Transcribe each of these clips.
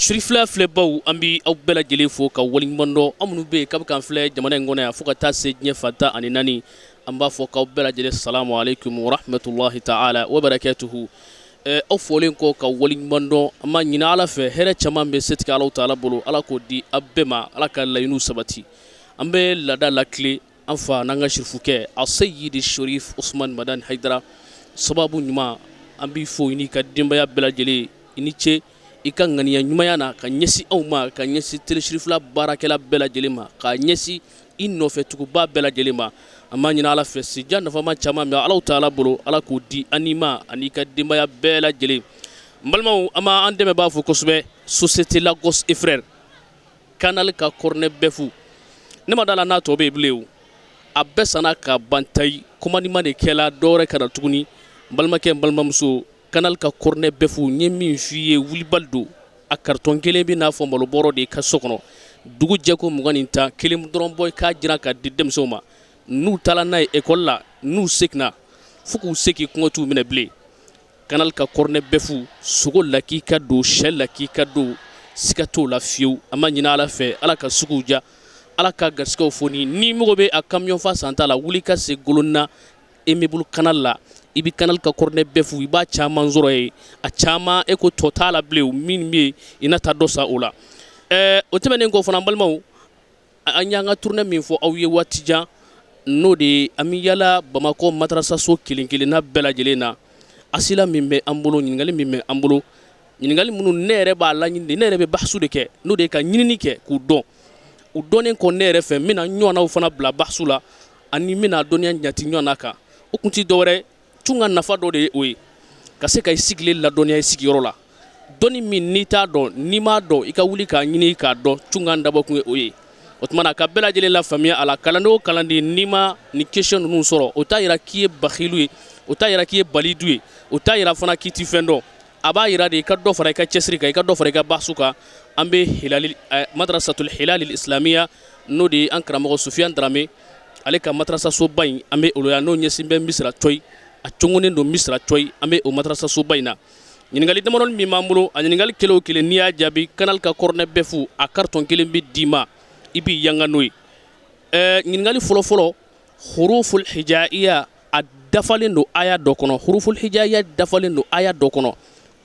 Sirifila filɛbaw, an bɛ aw bɛɛ lajɛlen fo ka waleɲuman dɔn. Aw minnu bɛ yen k'a bɛ k'an filɛ jamana in kɔnɔ yan fo ka taa se diɲɛ fan 14, an b'a fɔ k'aw bɛɛ lajɛlen salamu aleykum warahmatulahi taala wabarakatuhu. Aw fɔlen kɔ ka waleɲuman dɔn, an b'a ɲini Ala fɛ, hɛrɛ caman bɛ setigi Alahu taala bolo, Ala k'o di aw bɛɛ ma, Ala ka laɲiniw sabati. An bɛ laada latilen an fa n'an ka sirifukɛ Aseyidi Sherif Usumani Madani Hayidara, sababu ɲuman, an b'i fo i n'i ka denbaya bɛɛ lajɛlen. I ni ce i ka ŋaniya ɲumanya na ka ɲɛsin anw ma, ka ɲɛsin Tele Sirifila baarakɛla bɛɛ lajɛlen ma, ka ɲɛsin i nɔfɛ tuguba bɛɛ lajɛlen ma. An b'a ɲini Ala fɛ, sijan nafama caman bɛ Alahu taala bolo, Ala k'o di an n'i ma ani i ka denbaya bɛɛ lajɛlen. N balimaw, an b'an dɛmɛbaa fo kosɛbɛ, Société Lagos et Frères, Canal ka cornet bœuf. Ne ma d'a la n'a tɔ bɛ yen bilen o, a bɛɛ sanna ka ban tayi. Commandement de kɛla, dɔwɛrɛ ka na tuguni. N balimakɛ, n balimamuso, Canal ka cornet bœuf, n ye min f'i ye, wulibali don. A carton kelen bɛ n'a fɔ malobɔrɔ de i ka so kɔnɔ. Dugu jɛ ko 20 ni 10, kelen dɔrɔn bɔ i k'a jira ka di denmisɛnw ma. N'u taara n'a ye ekɔli la, n'u seginna, fo k'u segin, kɔngɔ t'u minɛ bilen. Canal ka cornet bœuf, sogo lakika don, sɛ lakika don, siga t'o la fiyewu. An b'a ɲini Ala fɛ, Ala ka suguw diya, Ala ka garisɛgɛw foni. N'i mago bɛ a camion fa santa la, wuli ka se Golona immeuble Canal la, i bɛ Canal ka cornet bœuf, i b'a caman sɔrɔ yen. A caman e ko tɔ t'a la bilen, min bɛ yen, i na taa dɔ san o la. Ɛɛ, o tɛmɛnen kɔ fana, balimaw, an y'an ka tournée min fɔ aw ye waati jan, n'o de ye an bɛ yala Bamakɔ madrasaso kelen kelenna bɛɛ lajɛlen na. Asila min bɛ an bolo, ɲininkali min bɛ an bolo, ɲininkali minnu ne yɛrɛ b'a laɲini, ne yɛrɛ bɛ bahasu de kɛ, n'o de ye ka ɲinini kɛ k'u dɔn. U dɔnnen kɔ ne yɛrɛ fɛ, n bɛna ɲɔgɔnnaw fana bila bahasu la, ani n bɛna dɔnniya ɲati ɲɔgɔn kan. O kun tɛ dɔwɛrɛ, tun ka nafa dɔ de ye o ye, ka se ka i sigilen ladɔnniya i sigiyɔrɔ la. Dɔnni min n'i t'a dɔn, n'i m'a dɔn, i ka wuli k'a ɲini k'a dɔn. Tunkan dabɔ kun ye o ye. O tuma na, ka bɛɛ lajɛlen la faamuya a la, kalanden o kalanden, n'i ma nin question ninnu sɔrɔ, o t'a yira k'i ye bahilu ye, o t'a yira k'i ye balidu ye, o t'a yira fana k'i tɛ fɛn dɔn. A b'a yira de i ka dɔ fara i ka cɛsiri kan, i ka dɔ fara i ka bahasu kan. An bɛ hilali madrasatul hilali islamiya, n'o de ye an karamɔgɔ Sufiyan Darame, ale ka madrasasoba in, an bɛ o la yan, n'o ɲɛsin bɛ Misira cɔyi, a cogonen don Misira cɔyi. An bɛ o madrasasoba in na. Ɲininkali damadɔni min b'an bolo, a ɲininkali kelen o kelen, n'i y'a jaabi, Canal ka cornet bœuf, a carton kelen bɛ d'i ma, i b'i yanga n'o ye. Ɛɛ, ɲininkali fɔlɔfɔlɔ: huruful hijaiya, a dafalen don aya dɔ kɔnɔ. Huruful hijaiya dafalen don aya dɔ kɔnɔ,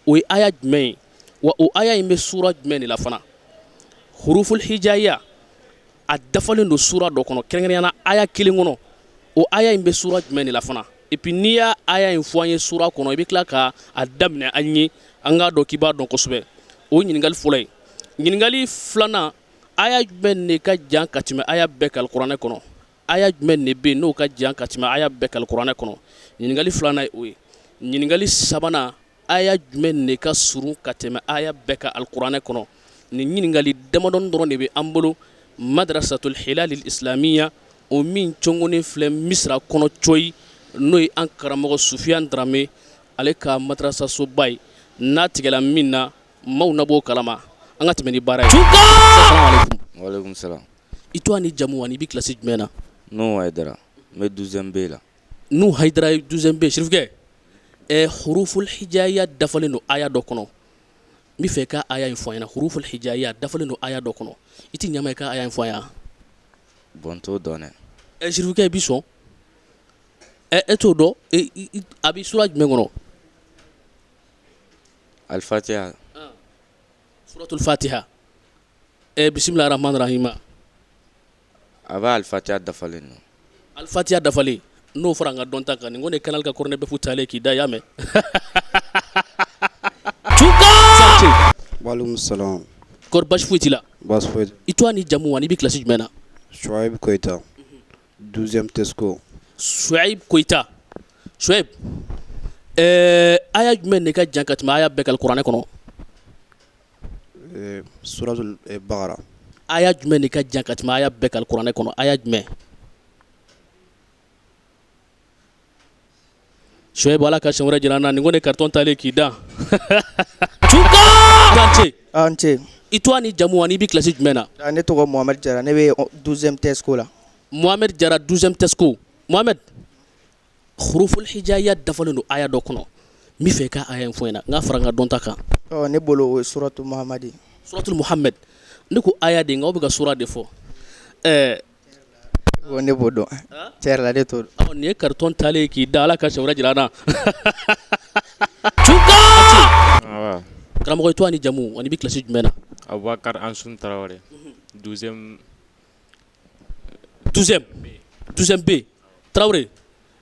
o ye aya jumɛn ye? Wa o aya in bɛ sura jumɛn de la fana? Huruful hijaiya, a dafalen don sura dɔ kɔnɔ, kɛrɛnkɛrɛnnenya la aya kelen kɔnɔ. O aya in bɛ sura jumɛn de la fana? Et puis n'i y'a aya in fɔ an ye sura kɔnɔ, i bɛ tila ka a daminɛ an ye, an k'a dɔn k'i b'a dɔn kosɛbɛ. O ɲininkali fɔlɔ ye. Ɲininkali filanan: aya jumɛn de ka jan ka tɛmɛ aya bɛɛ kan kuranɛ kɔnɔ? Aya jumɛn de bɛ yen n'o ka jan ka tɛmɛ aya bɛɛ kan kuranɛ kɔnɔ? Ɲininkali filanan ye o ye. Ɲininkali sabanan: aya jumɛn de ka surun ka tɛmɛ aya bɛɛ kan alikuranɛ kɔnɔ? Nin ɲininkali damadɔni dɔrɔn de bɛ an bolo madrasatul hilali islamiya, o min cogonen filɛ Misira kɔnɔ cɔyi, n'o ye an karamɔgɔ Sufiyan Darame, ale ka madrasasoba ye. N'a tigɛla min na, maaw na b'o kalama. An ka tɛmɛ ni baara ye. Walekum salam. I tɔgɔ ni jamu, ani i bɛ kilasi jumɛn na? Nuhu Hayidara, n bɛ 12e B la. Nuhu Hayidara ye 12e B. Sirifukɛ, huruful hijaiya dafalen don aya dɔ kɔnɔ. N bɛ fɛ i ka aya in fɔ an ɲɛna. Huruful hijaiya dafalen don aya dɔ kɔnɔ, i tɛ ɲama i ka aya in fɔ an ye? Bon, n t'o dɔn dɛ. Sirifukɛ, i bɛ sɔn? E t'o dɔn? A bɛ sura jumɛn kɔnɔ? Alifatiha. Suratul fatiha. Bisimila rahman rahima. A b'a alifatiha dafalen don. Alifatiha dafalen, n'o fɔra an ka dɔn ta kan, nin ko ne Canal ka cornet bœuf taalen k'i da, y'a mɛn. Walekum salam. Kɔri basi foyi t'i la? Baasi foyi. I tɔgɔ ni jamu, ani i bɛ kilasi jumɛn na? Suhaib Koyita, 12e TESCO. Suhaib Koyita. Suhaib, aya jumɛn de ka jan ka tɛmɛ aya bɛɛ kan kuranɛ kɔnɔ? Suratul Bakara. Aya jumɛn de ka jan ka tɛmɛ aya bɛɛ kan kuranɛ kɔnɔ? Aya jumɛn? Suhaib, Ala ka siɲɛ wɛrɛ jira an na. Nin ko ne carton talen k'i da. Dante. An ce. I tɔgɔ ni jamu, ani i bɛ kilasi jumɛn na? Ne tɔgɔ Mohamed Jara, ne bɛ 12e TESCO la. Mohamed Jara, 12e TESCO. Mohamed, huruful hijaiya dafalen don aya dɔ kɔnɔ. N bɛ fɛ i ka aya in fɔ n ɲɛna, n k'a fara n ka dɔnta kan. Ne bolo, o ye suratu Mahamadi. Suratul Muhammad. Ne ko aya de, nka aw bɛ ka sura de fɔ. Ɛɛ Ne b'o dɔn, tiɲɛ yɛrɛ la, ne t'o dɔn. Ɔ, nin ye carton talen k'i da. Ala ka siɲɛ wɛrɛ jira an na. Karamɔgɔ, i tɔgɔ ni jamu ani i bɛ kilasi jumɛn na? Abubakar Ansun Tarawele, 12e. 12e, 12e B. Tarawele,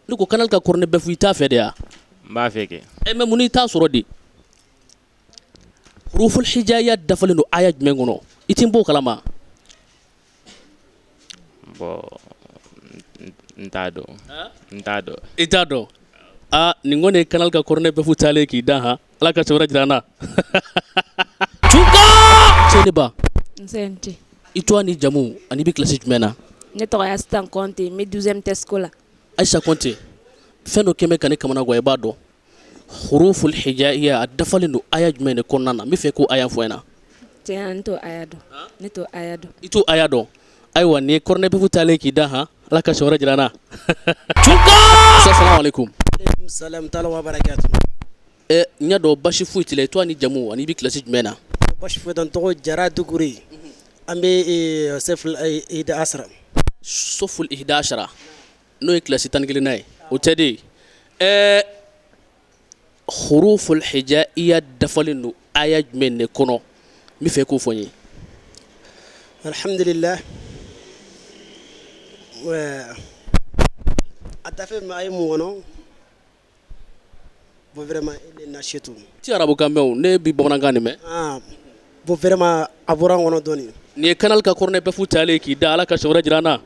ne ko Canal ka cornet bɛfu, i t'a fɛ de ya? N b'a fɛ kɛ. E mais mun i t'a sɔrɔ de? Huruful hijaya dafalen don aya jumɛn kɔnɔ? I ti b'o kalama? Bon, n t'a dɔn, n t'a dɔn. I t'a dɔn? Aa, nin kɔni ye Canal ka cornet bɛfu talen k'i da han. Ala ka siɲɛ wɛrɛ jira an na. Cɛ, ne ba. Nse, n ce. I tɔgɔ ni jamu ani i bɛ kilasi jumɛn na? Ne tɔgɔ ye Asitan Kɔnte, n bɛ 12e TESCO la. Ayisa Kɔnte, fɛn dɔ kɛn bɛ ka ne kamana gan, i b'a dɔn huruful hijaiya a dafalen don aya jumɛn de kɔnɔna na? N bɛ fɛ k'o aya fɔ n ɲɛna. Tiɲɛ na, n t'o aya dɔn, ne t'o aya dɔn. I t'o aya dɔn? Ayiwa, nin ye cornet bɛfu talen k'i da han. Ala ka siɲɛ wɛrɛ jira an na. Assalamu alaikum. Aleykum salam taala wa barakatu. Ɛ, n y'a dɔn basi foyi t'i la. I tɔgɔ ni jamu ani i bɛ kilasi jumɛn na? Basi foyi tɛ. N tɔgɔ Jara Dukure, an bɛ Seful Ida Asra. Soful ihda ashara, n'o ye kilasi 11nan ye, o tɛ de? Ɛɛ, huruful hijaiya dafalen don aya jumɛn de kɔnɔ? N bɛ fɛ k'o fɔ n ye. Alhamdulillah, a dafe ma a ye mun kɔnɔ? Bon, vraiment, ne na setu. Ti arabukan mɛn o, ne bi bamanankan de mɛn. Ah bon, vraiment, a bɔra n kɔnɔ dɔɔni. Nin ye Canal ka cornet bɛfu talen k'i da. Ala ka siɲɛ wɛrɛ jira an na.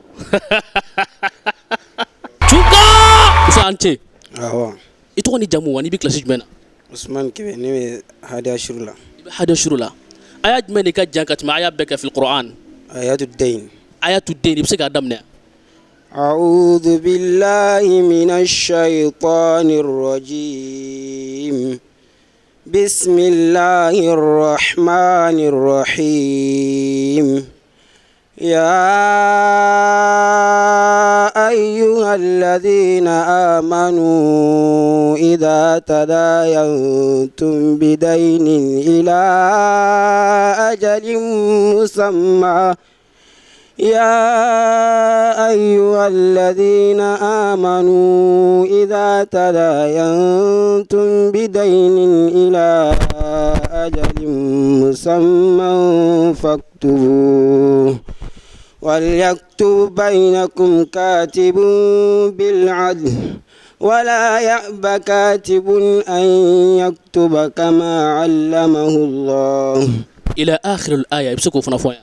Musa, an ce. Awɔ. I tɔgɔ ni jamu ani i bɛ kilasi jumɛn na? Usman Kebe, ne bɛ hadiya suru la. I bɛ hadiya suru la. Aya jumɛn de ka jan ka tɛmɛ aya bɛɛ kan fil Qur'an? Ayatu dayn. Ayatu dayn, i bɛ se k'a daminɛ? أعوذ بالله من الشيطان الرجيم، بسم الله الرحمن الرحيم. يا أيها الذين آمنوا إذا تداينتم بدين إلى أجل مسمى، يا أيها الذين آمنوا إذا تداينتم بدين إلى أجل مسمى فاكتبوه، وليكتب بينكم كاتب بالعدل، ولا يأب كاتب أن يكتب كما علمه الله. إلى آخر الآية، i bɛ se k'o fana fɔ an ye?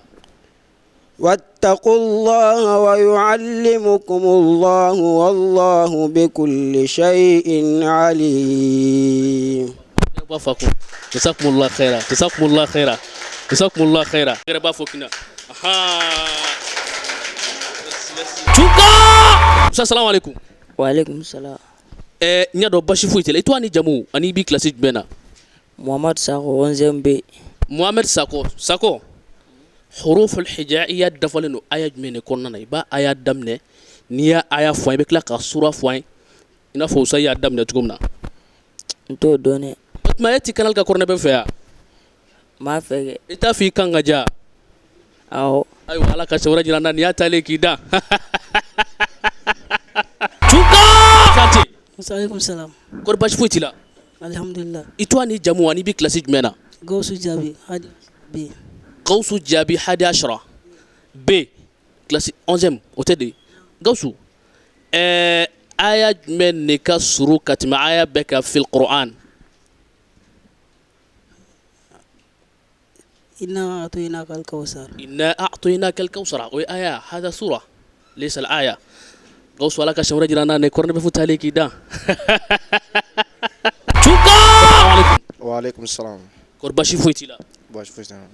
واتقوا الله ويعلمكم الله، والله بكل شيء عليم. B'a fɔ ko jazakumullah khaira, jazakumullah khaira, jazakumullah khaira. Yɛrɛ b'a fɔ kina. Musa, salamu alaikum. Waaleykum salam. Ɛɛ, n y'a dɔn basi foyi t'i la. I tɔgɔ ni jamu ani i b'i kilasi jumɛn na? Muhamadu Sakɔ, 11e B. Muhamɛd Sakɔ. Sakɔ, huruful hijaiya dafalen don aya jumɛn de kɔnɔna na? I b'a aya daminɛ. N'i y'a aya fɔ an ye, i bɛ tila ka sura fɔ an ye, i n'a fɔ Usa y'a daminɛ cogo min na. N t'o dɔn dɛ. O tuma e ti Canal ka cornet bɛɛ fɛ yan? N b'a fɛ kɛ. I t'a fɔ i kan ka ja? Awɔ. Ayiwa, Ala ka siɲɛ wɛrɛ jira an na. Nin y'a taalen k'i da. Kante. Aleykum salam. Kɔri basi foyi t'i la? Alhamdulillah. I tɔgɔ ni jamu ani i bɛ kilasi jumɛn na? Gawusu Jaabi, hadi B. Gawusu Jaabi, hadi ashara B, kilasi 11e, o tɛ de? Gawusu, ɛɛ, aya jumɛn de ka surun ka tɛmɛ aya bɛɛ kan fil Qur'an? إنا أعطيناك الكوثر. إنا أعطيناك الكوثر, o ye aya. هذا سورة ليس الآية. Gawusu, Ala ka siɲɛ wɛrɛ jira an na. Nin cornet bɛ fu taalen k'i da. Salamu. Waaleykum salam. Kɔri basi foyi t'i la? Baasi foyi tɛ n na.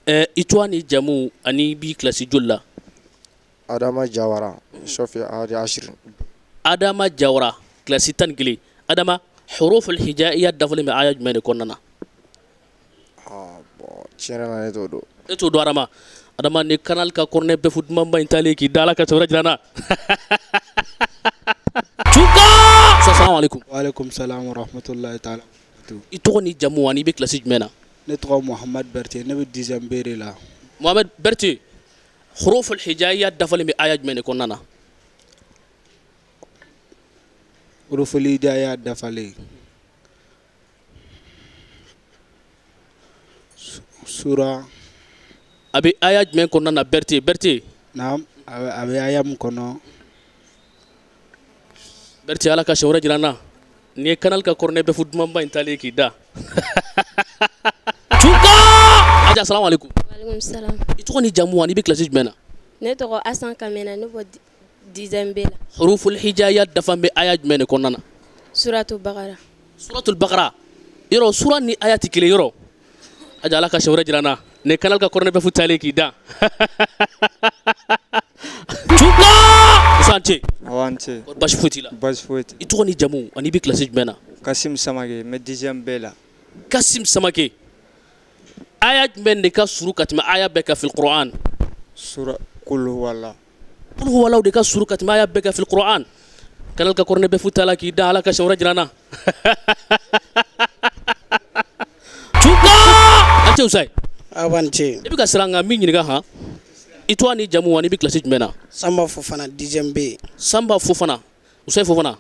Ɛɛ, i tɔgɔ ni jamu ani i b'i kilasi joli la? Adama Jawara, Sofi Hadi Ashir. Adama Jawara, kilasi 11. Adama, huruful hijaiya dafalen bɛ aya jumɛn de kɔnɔna na? Ah bon, tiɲɛ yɛrɛ la, ne t'o dɔn. E t'o dɔn? Adama, Adama, ni Canal ka cornet bɛɛ fu dumanba in taalen k'i da. Ala ka siɲɛ wɛrɛ jira an na. Assalamu alaikum. Waaleykum salam wa rahmatullahi taala. I tɔgɔ ni jamu ani i bɛ kilasi jumɛn na? Ne tɔgɔ Mohamed Berete, ne bɛ 10e B de la. Mohamed Berete, huruful hijaiya dafalen bɛ aya jumɛn de kɔnɔna na? Huruful hijaiya dafalen sura a bɛ aya jumɛn kɔnɔna na Berete? Berete. Naam, a bɛ aya min kɔnɔ. Berete, Ala ka siɲɛ wɛrɛ jira an na. Nin ye Canal ka kɔrɔnɛ bɛfu dumanba in taalen k'i da. Tuka! Aja, salamu aleykum. Walekum salam. I tɔgɔ ni jamu ani i bɛ kilasi jumɛn na? Ne tɔgɔ Asan Kamena, ne bɔ 10e B la. Huruful hijaiya dafa bɛ aya jumɛn de kɔnɔna na? Suratul Bakara. Suratul Bakara. Yɔrɔ sura ni aya tɛ kelen yɔrɔ. Aja, Ala ka siɲɛ wɛrɛ jira an na. Nin ye Canal ka kɔrɔnɛ bɛfu taalen k'i da. Tuka! Musa, an ce. Awa, an ce. Basi foyi t'i la? Basi foyi tɛ. I tɔgɔ ni jamu ani i bɛ kilasi jumɛn na? Kasim Samake, n bɛ 10e B la. Kasim Samake, aya jumɛn de ka surun ka tɛmɛ aya bɛɛ kan fil Qur'an? Sura Kul huwala. Kul huwala de ka surun ka tɛmɛ aya bɛɛ kan fil Qur'an. Canal ka kɔrɔnɛ bɛfu taala k'i da, Ala ka siɲɛ wɛrɛ jira an na. Tuka! An ce Usayi. Awa, n ce. I bɛ ka siran nka n b'i ɲininka han. I tɔgɔ ni jamu ani i bɛ kilasi jumɛn na? Sanba Fofana, 10e B. Sanba Fofana, Usayi Fofana.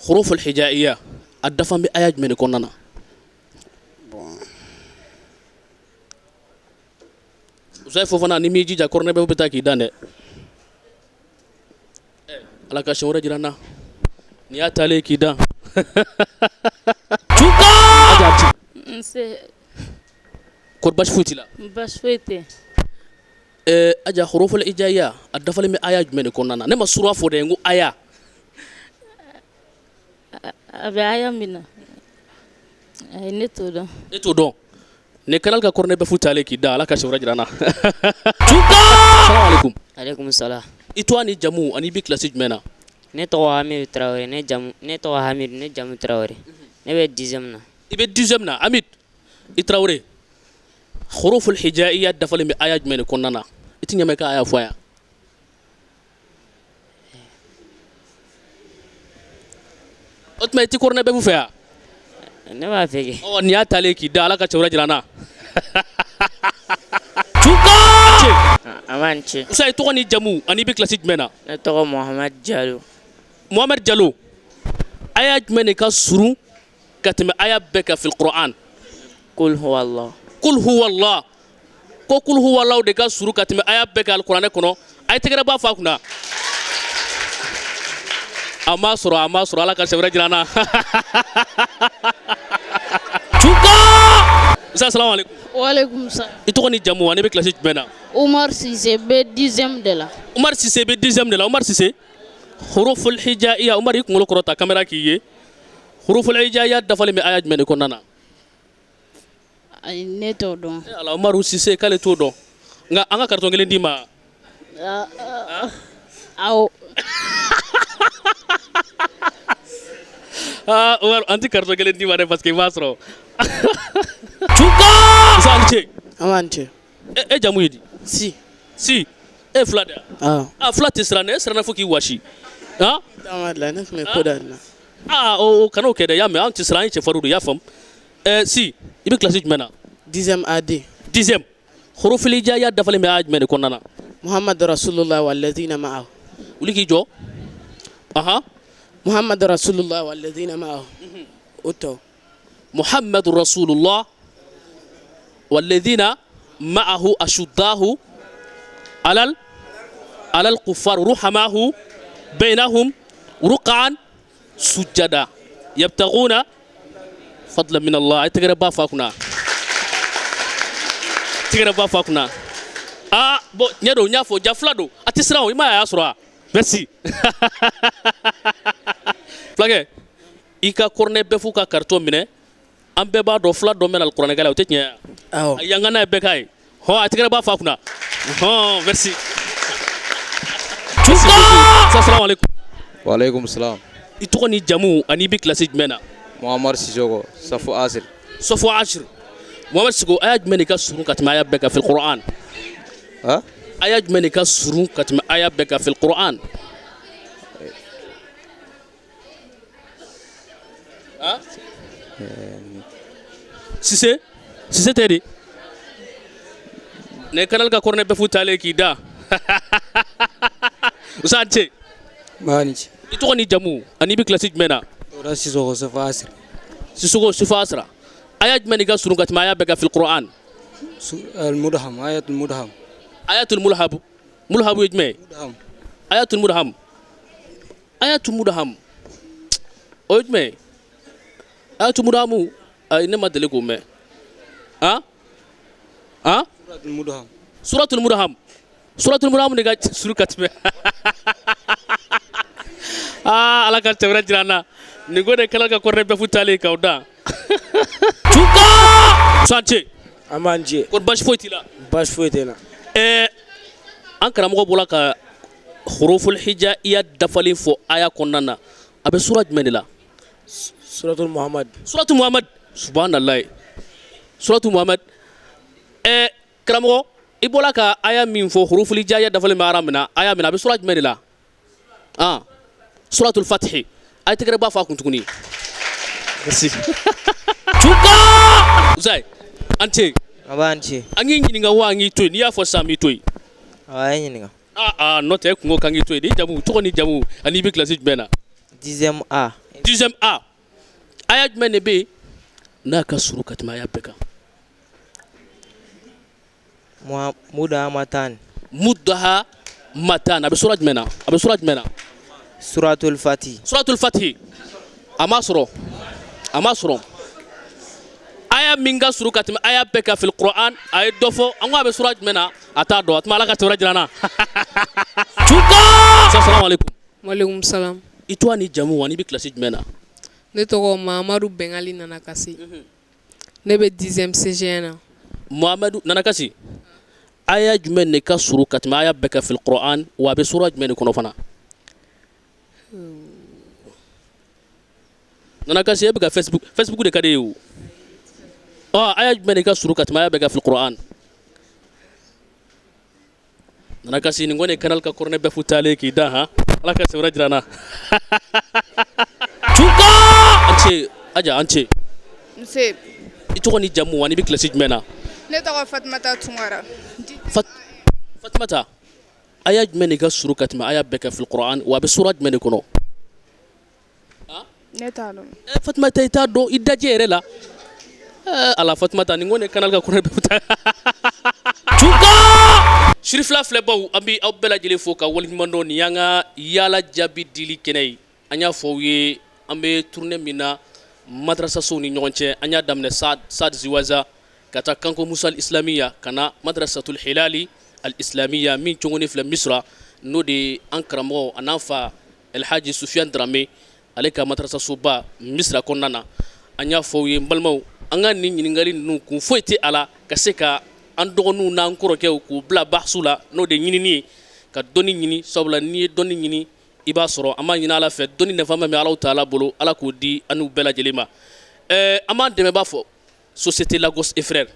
Huruful hijaiya a dafa bɛ aya jumɛn de kɔnɔna na? Bon. Usayi Fofana, ni m'i jija kɔrɔnɛ bɛɛ bɛ taa k'i dan dɛ. Ala ka siɲɛ wɛrɛ jira an na. Nin y'a taalen k'i dan. Tuka! Aja, Nse. Kɔri basi foyi t'i la? Basi foyi tɛ. Aja, huruful hijaiya a dafalen bɛ aya jumɛn de kɔnɔna na? Ne ma sura fɔ dɛ, n ko aya. A bɛ aya min na, ayi, ne t'o dɔn. E t'o dɔn. Nin Canal ka kɔrɔnɛ bɛfu taalen k'i da, Ala ka siɲɛ wɛrɛ jira an na. Tuka! Salamu aleykum. Aleykum salam. I tɔgɔ ni jamu ani i bɛ kilasi jumɛn na? Ne tɔgɔ Hamidu Tarawele, ne jamu, ne tɔgɔ Hamidu, ne jamu Tarawele. Ne bɛ 10e na. I bɛ 10e na, Hamid i Tarawele. Huruful hijaiya dafalen bɛ aya jumɛn de kɔnɔna na? I ti ɲɛmɛ ka aya fɔ yan. O tuma i ti kɔrɔnɛ bɛfu fɛ yan? Ne b'a fɛ kɛ. Ɔ, nin y'a taalen k'i da, Ala ka cɛ wɛrɛ jira an na. Tuka! An b'a ni ce. Usa, i tɔgɔ ni jamu ani i bɛ kilasi jumɛn na? Ne tɔgɔ Mohamed Jalo. Mohamed Jalo, aya jumɛn de ka surun ka tɛmɛ aya bɛɛ kan fil Qur'an? Kul huwallah. Kul huwallah. Ko kul huwallah de ka surun ka tɛmɛ aya bɛɛ kan alikuranɛ kɔnɔ. A ye tɛgɛrɛ ba f'a kunna. A ma sɔrɔ, a ma sɔrɔ, Ala ka siɲɛ wɛrɛ jira an na. Tuka! Usa, salamu aleykum. Walekum salam. I tɔgɔ ni jamu ani i bɛ kilasi jumɛn na? Umar Sise, bɛ 10e de la. Umar Sise bɛ 10e de la. Umar Sise, huruful hijaiya, Umar i kunkolo kɔrɔta caméra k'i ye. Huruful hijaiya dafalen bɛ aya jumɛn de kɔnɔna na? Ayi, ne t'o dɔn. Ala, Umaru Sise k'ale t'o dɔn. Nka an ka carton kelen d'i ma. Awɔ. Aa Umaru, an tɛ carton kelen d'i ma dɛ parce que i b'a sɔrɔ. Tuka! Musa, a ni ce. An b'a ni ce. E jamu ye di? Si. Si. E fila de wa? Awɔ. A fila tɛ siran dɛ, e siranna fo k'i wasi. Han? Ne tun bɛ ko dɔ de la. Aa o kan'o kɛ dɛ, i y'a mɛn, anw tɛ siran, an ye cɛfarinw de ye, i y'a faamu. Si, i bɛ kilasi jumɛn na? 10e AD. 10e. Huruful hijaiya dafalen bɛ aya jumɛn de kɔnɔna na? Muhammad Rasulullah walladhina ma'ahu. Wuli k'i jɔ. Ahan. Muhammad Rasulullah walladhina ma'ahu. O tɔ. Muhammad Rasulullah walladhina ma'ahu ashuddahu alal kuffar ruhamahu bainahum ruqan sujada yabtaguna fadlan min Allah. A ye tɛgɛrɛ ba fa kunna. Tɛgɛrɛ ba fa kunna. Aa bon, tiɲɛ don, n y'a fɔ ja fila don, a tɛ siran o, i m'a ye a y'a sɔrɔ wa? Merci. Fulakɛ, i ka kɔrɔnɛ bɛfu ka carton minɛ, an bɛɛ b'a dɔn fila dɔ mɛn alikuranɛkala la, o tɛ tiɲɛ ye wa? Awɔ. A yankan n'a ye bɛɛ k'a ye. Hɔn, a tɛgɛrɛ ba fa kunna. Hɔn, merci. Merci beaucoup. Assalamu alaikum. Wa alaikum salam. I tɔgɔ ni jamu ani i bɛ kilasi jumɛn na? Muhammad Sisoko, Safu Asir. Safu Asir. Muhammad Sisoko, aya jumɛn de ka surun ka tɛmɛ aya bɛɛ kan fil Qur'an? Han? Aya jumɛn de ka surun ka tɛmɛ aya bɛɛ kan fil Qur'an? Han? Sise? Sise tɛ de ne Canal ka cornet bœuf taalen k'i da. Musa, an ce. Ba ni ce. I tɔgɔ ni jamu ani i bɛ kilasi jumɛn na? Dawuda Sisɔkɔ, Sufa Asira. Sisɔkɔ, Sufa Asira. Aya jumɛn de ka surun ka tɛmɛ aya bɛɛ kan fil Quran? Al-Mudham, ayatul Mudham. Ayatul Mulhab. Mulhab ye jumɛn ye? Mudham. Ayatul Mudham. Ayatul Mudham. O ye jumɛn ye? Ayatul Mudham, ayi, ne ma deli k'o mɛn. Han? Han? Suratul Mudham. Suratul Mudham. Suratul Mudham de ka surun ka tɛmɛ. Aa, Ala ka tɛmɛ jira an na. Nin ko de Canal ka cornet bœuf taalen k'aw da. Tuka! Musa, an ce. An b'an jɛ. Ko basi foyi t'i la? Basi foyi tɛ n na. An karamɔgɔ bɔra ka huruful hijaiya dafalen fɔ aya kɔnɔna na. A bɛ sura jumɛn de la? Suratul Muhammad. Suratul Muhammad. Subhanallahi. Suratul Muhammad. Karamɔgɔ, i bɔra ka aya min fɔ, huruful hijaiya dafalen bɛ ara min na, aya min na, a bɛ sura jumɛn de la? Ah, Suratul Fathi. A ye tɛgɛrɛ ba fɔ a kun tuguni. Merci. Tuka! Usayi, an ce. A b'an ce. An k'i ɲininka wa an k'i to yen? N'i y'a fɔ sisan, an b'i to yen. A ye ɲininka. Aa aa, n'o tɛ e kun ko k'an k'i to yen. Ni jamu, tɔgɔ ni jamu ani i bɛ kilasi jumɛn na? 10e A. 10e A. Aya jumɛn de bɛ yen n'a ka surun ka tɛmɛ aya bɛɛ kan? Mudahamatan. Mudahamatan. A bɛ sura jumɛn na? A bɛ sura jumɛn na? Suratul Fati. Suratul Fati. A ma sɔrɔ. A ma sɔrɔ. Aya min ka surun ka tɛmɛ aya bɛɛ kan fil Quran, a ye dɔ fɔ. An ko a bɛ sura jumɛn na? A t'a dɔn. A tuma Ala ka tɛmɛ jira an na. Tuka! Assalamu alaikum. Waleykum salam. I tɔgɔ ni jamu ani i bɛ kilasi jumɛn na? Ne tɔgɔ Mahamadu Bengali Nanakasi. Ne bɛ 10e CGN na. Mohamadu Nanakasi. Aya jumɛn de ka surun ka tɛmɛ aya bɛɛ kan fil Quran, wa a bɛ sura jumɛn de kɔnɔ fana? Nanakasi, e bɛ ka Facebook, Facebook de ka di e ye o. Ɔ, aya jumɛn de ka surun ka tɛmɛ aya bɛɛ kan fil Quran? Nanakasi, nin kɔni ye Canal ka cornet bœuf taalen k'i da han. Ala ka sɛbɛrɛ jira an na. Tuka! An ce, Aja, an ce. Nse. I tɔgɔ ni jamu ani i bɛ kilasi jumɛn na? Ne tɔgɔ Fatumata Tunkara. Fatumata, aya jumɛn de ka surun ka tɛmɛ aya bɛɛ kan fil Quran, wa a bɛ sura jumɛn de kɔnɔ? Ne t'a dɔn. Fatumata, i t'a dɔn i dajɛ yɛrɛ la. Ala, Fatumata, nin kɔni ye Canal ka cornet bœuf ta. Tuka! Sirifila filɛbaw, an bɛ aw bɛɛ lajɛlen fo ka waleɲuman dɔn. Nin y'an ka yaala jaabi dili kɛnɛ ye. An y'a fɔ aw ye, an bɛ tournée min na madrasasow ni ɲɔgɔn cɛ, an y'a daminɛ Sad Ziwaza ka taa Kanko Musa al-Islamiya ka na Madrasatul Hilali al-Islamiya min cogoni filɛ Misra, n'o de ye an karamɔgɔ a n'an fa Elhaji Sufiyan Darame, ale ka madrasasoba Misra kɔnɔna na. An y'a fɔ aw ye, n balimaw, an ka nin ɲininkali ninnu kun foyi tɛ a la ka se ka an dɔgɔninw n'an kɔrɔkɛw k'u bila bahasu la, n'o de ɲinini ye ka dɔnni ɲini, sabula n'i ye dɔnni ɲini i b'a sɔrɔ. An b'a ɲini Ala fɛ, dɔnni nafa min bɛ Alahu taala bolo, Ala k'o di an n'u bɛɛ lajɛlen ma. An b'an dɛmɛbaa fɔ, Société Lagos et Frères,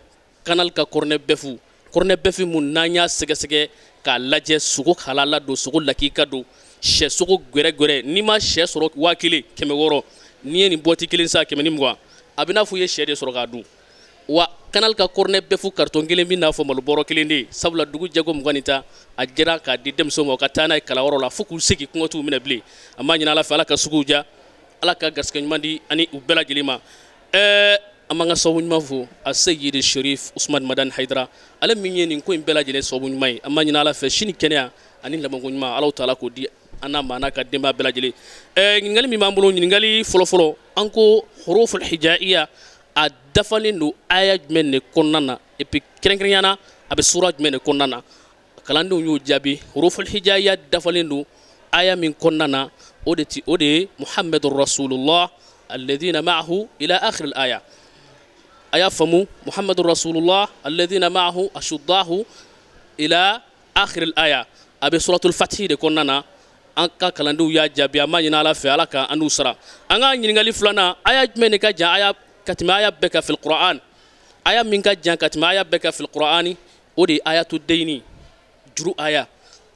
Canal ka cornet bœuf, cornet bœuf mun n'an y'a sɛgɛsɛgɛ k'a lajɛ, sogo halala don, sogo lakika don, sɛ sogo gɛrɛgɛrɛ. N'i ma sɛ sɔrɔ 1600, n'i ye nin boîte kelen san 120, a bɛ n'a fɔ i ye sɛ de sɔrɔ k'a dun. Wa Canal ka cornet bœuf carton kelen bɛ n'a fɔ malo bɔrɔ kelen de ye, sabula dugu jɛko 20 ni tan a jɛra k'a di denmisɛnw ma, u ka taa n'a ye kalanyɔrɔ la fo k'u segin, kɔngɔ t'u minɛ bilen. An b'a ɲini Ala fɛ, Ala ka suguw diya, Ala ka garisɛgɛ ɲuman di ani u bɛɛ lajɛlen ma. An b'an ka sababu ɲuman fo, a Seyidi Sherif Usman Madani Hayidara, ale min ye nin ko in bɛɛ lajɛlen sababu ɲuman ye. An b'a ɲini Ala fɛ, sini kɛnɛya ani labanko ɲuman, Alahu taala k'o di an n'a ma n'a ka denbaya bɛɛ lajɛlen. Ɲininkali min b'an bolo, ɲininkali fɔlɔfɔlɔ, an ko huruful hijaiya a dafalen don aya jumɛn de kɔnɔna na, et puis kɛrɛnkɛrɛnya na a bɛ sura jumɛn de kɔnɔna na? Kalandenw y'o jaabi. Huruful hijaiya dafalen don aya min kɔnɔna na, o de ti o de ye Muhammadur Rasulullah alladhina ma'ahu ila akhir al-aya. A y'a faamu, Muhammadur Rasulullah alladhina ma'ahu ashuddahu ila akhir al-aya, a bɛ suratul Fathi de kɔnɔna na. An ka kalandenw y'a jaabi. An b'a ɲini Ala fɛ, Ala ka an n'u sara. An ka ɲininkali filanan, aya jumɛn de ka jan aya ka tɛmɛ aya bɛɛ kan fil Quran? Aya min ka jan ka tɛmɛ aya bɛɛ kan fil Qur'ani, o de ye ayatu deyini, juru aya.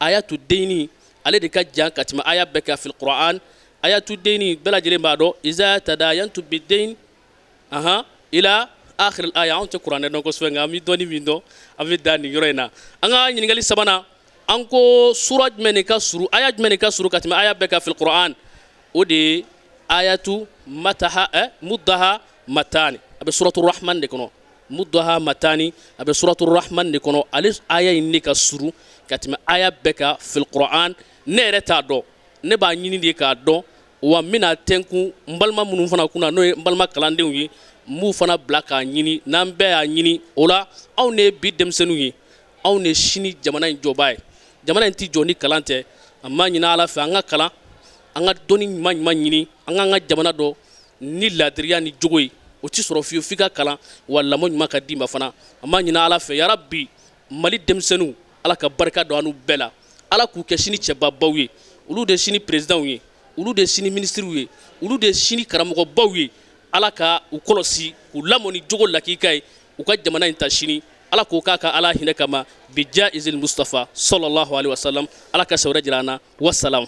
Ayatu deyini, ale de ka jan ka tɛmɛ aya bɛɛ kan fil Qur'an. Ayatu deyini, bɛɛ lajɛlen b'a dɔn, iza tadayantu bideyn, ahan, ila Akhir aya, anw tɛ kuranɛ dɔn kosɛbɛ, nka an bɛ dɔɔni min dɔn, an bɛ da nin yɔrɔ in na. An ka ɲininkali sabanan, an ko sura jumɛn de ka surun, aya jumɛn de ka surun ka tɛmɛ aya bɛɛ kan fil Qur'an? O de ye ayatu mataha mudaha matani, a bɛ suratu rahman de kɔnɔ. Mudaha matani, a bɛ suratu rahman de kɔnɔ. Ale aya in de ka surun ka tɛmɛ aya bɛɛ kan fil Qur'an. Ne yɛrɛ t'a dɔn, ne b'a ɲini de k'a dɔn, wa n bɛna tɛnkun n balima minnu fana kunna, n'o ye n balima kalandenw ye, n b'u fana bila k'a ɲini. N'an bɛɛ y'a ɲini, o la anw de ye bi denmisɛnninw ye, anw de ye sini jamana in jɔbaa ye. Jamana in tɛ jɔ ni kalan tɛ. An b'a ɲini Ala fɛ, an ka kalan, an ka dɔnni ɲuman ɲuman ɲini, an k'an ka jamana dɔn ni ladiriya ni jogo ye. O tɛ sɔrɔ fiyewu f'i ka kalan, wa lamɔ ɲuman ka d'i ma fana. An b'a ɲini Ala fɛ, yarabi, Mali denmisɛnninw, Ala ka barika don an n'u bɛɛ la, Ala k'u kɛ sini cɛbabaw ye. Olu de ye sini présidentw ye, olu de ye sini ministrew ye, olu de ye sini karamɔgɔbaw ye. Ala ka u kɔlɔsi, k'u lamɔ ni jogo lakika ye, u ka jamana in ta sini. Ala k'o k'a ka Ala hinɛ kama, bija izil Mustafa sallallahu alaihi wasallam. Ala ka sɛwɛrɛ jira an na. Wasalam.